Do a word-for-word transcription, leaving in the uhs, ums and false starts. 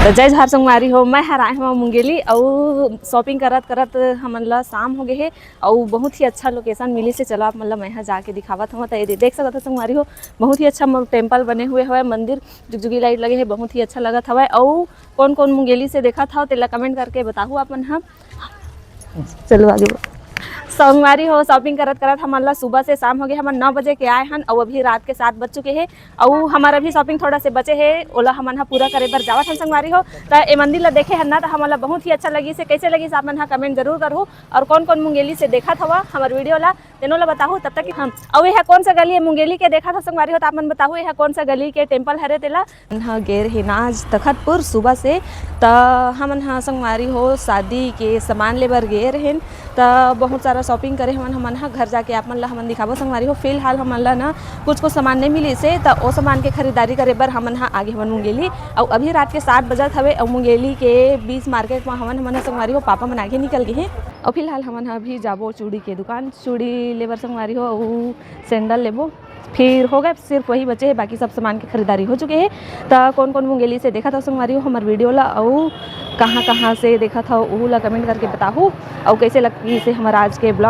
जय जोहार संगवारी हो, मैं हर आए हवं मुंगेली अउ shopping करत करत हमन ला शाम हो गे हे अउ बहुत ही अच्छा location मिलिस हे। चलो आप मन ला मैं ह जाके दिखावत हवं। त ये दे-, देख सकत हो संगवारी हो, बहुत ही अच्छा म-, temple बने हुए हवय, मंदिर, जुगजुगी light लगे हे, बहुत ही अच्छा लगत हवय। अउ कौन कौन मुंगेली से देखत हव तेला comment करके बताहू आप मन ह। चलो आगे बढ़ो। संगवारी हो, shopping करत करत हमन ला सुबह से शाम हो गे, हमन नौ बजे के आए हन अउ अभी रात के सात बज चुके हे। अउ हमर अभी shopping थोड़ा से बचे हे, ओला हमन ह पूरा करे बर जावत हन संगवारी हो। त ए मंदिर ला देखे हन ना, त हमन ला बहुत ही अच्छा लगिस हे। कैसे लगिस आप मन ह comment जरूर करहू, अउ कौन कौन मुंगेली से देखत हवा हमर video ला, तेनो ला बताहू। तब तक कि हम, अउ एहा कौन सा गली हे मुंगेली के देखत हव संगवारी हो, त आप मन बताहू एहा कौन सा गली के temple हरे तेला। हमन ह गे रहेन आज तखतपुर सुबह से, त हमन ह संगवारी हो शादी के सामान ले बर गे रहेन, त बहुत सारा shopping करे हमन, हमन ह घर जाके आप मन ला हमन दिखाबो संगवारी हो। फिलहाल हमन ला ना कुछ कुछ सामान नहीं मिलिस हे, त ओ सामान के खरीदारी करे बर हमन ह आगे हवन मुंगेली। अउ अभी रात के सात बजत हवे, अउ मुंगेली के बीच market म हवन हमन ह संगवारी हो, पापा मन आगे निकल गे हे। अउ फिलहाल हमन ह अभी जाबो चूड़ी के दुकान, चूड़ी लेबर संगवारी हो, अउ sandal लेबो। फिर हो गए, सिर्फ वही बचे हे, बाकी सब सामान के खरीदारी हो चुके हे। त कौन कौन मुंगेली से देखत हव संगवारी हो हमर video ला, अउ कहाँ कहाँ से देखत हव, उहू ला comment करके बताहू, अउ कैसे लगिस हे हमर आज के vlog।